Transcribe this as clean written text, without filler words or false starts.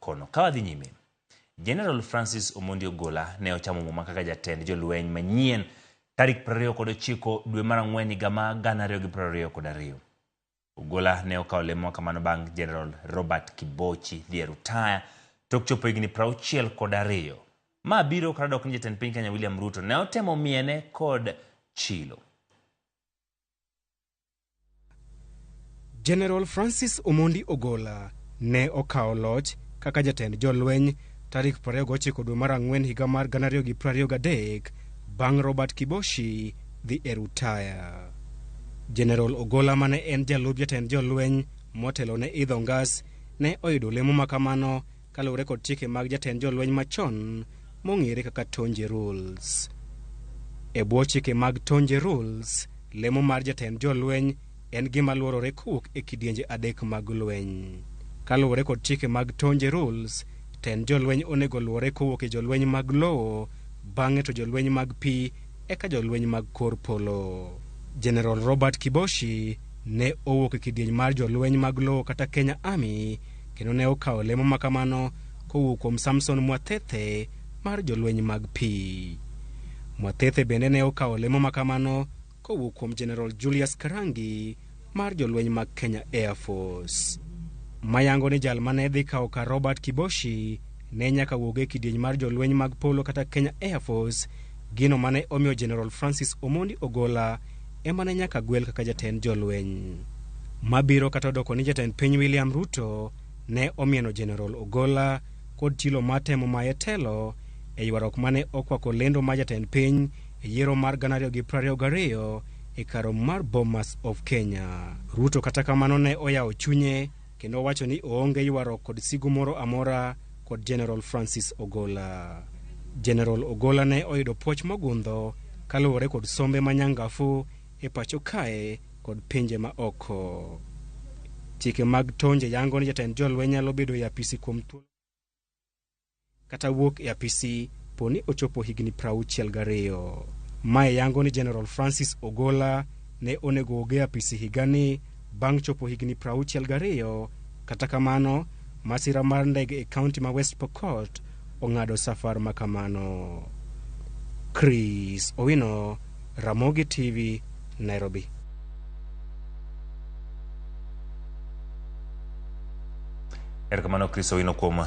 Kono. Ka wadhi nyime, General Francis Omondi Ogola ne ochamo muma kaka jatend jolweny manyien tarik 29 dwe mar ang'wen higa ma 2022. Ogola ne okawo lemo ma kamano bang' General Robert Kibochi dhi e rutaya tok chopo higni 62. Ma biro kata dok ni jatend piny Kenya William Ruto ne otemo miene kod chilo. General Francis Omondi Ogola ne okawo loch kaka jatend jolweny tarik 29 dwe mar ang'wen higa mar 2023 bang' Robert Kiboshi dhi e rutaya. General Ogola mane en jalup jatend jolweny motelo ne idho ngas ne oyudo lemo ma kamano kaluwore kod chike mag jatend jolweny machon mong'ere kaka Tonje Rules. E bwo chike mag Tonje Rules, lemo mar jatend jolweny en gima luorore kowuok e kidienje adek mag lweny. Kaluwore kod chike mag Tonje Rules, tend jolweny onego luore kowuok e jolweny mag lowo, bang'e to jolweny mag pi, eka jolweny mag kor polo. General Robert Kiboshi ne owuok e kidieny mar jolweny mag lowo kata Kenya Army kendo ne okawo lemo ma kamano kowuok kuom Samson Mwathethe mar jolweny mag pi. Mwathethe bende ne okawo lemo ma kamano kowuok kuom General Julius Karangi mar jolweny mag Kenya Air Force. Mayango ni jal mane dhi kawo kar Robert Kiboshi ne nyaka wuog e kidieny mar jolweny mag polo kata Kenya Air Force, gino mane omiyo General Francis Omondi Ogola ema ne nyaka gwel kaka jatend jolweny. Mabiro kata odoko ni jatend piny William Ruto ne omieno General Ogola kod chilo mar temo maye telo e ywaruok mane okwako lendo mar jatend piny e yiero mar 2022 e kar romo mar Bomas of Kenya. Ruto kata kamano ne oyawo chunye kendo owacho ni oonge ywaruok kod sigu moro amora kod General Francis Ogola. General Ogola ne oyudo puoch mogundho kaluwore kod sombe ma nyangafu e pacho kae kod pinje ma oko. Chike mag Tonje yango ni jatend jolweny nyalo bedo e apisi kuom thuolo kata wuok e apisi po ni ochopo higni 62. Mae yango ni General Francis Ogola ne onego wuog e apisi higani bang' chopo higni 62. Kata kamano, masira mar ndege e kaunti ma West Pokot ong'ado safar ma kamano. Chris Owino, Ramogi TV, Nairobi. Erokamano Chris Owino kuom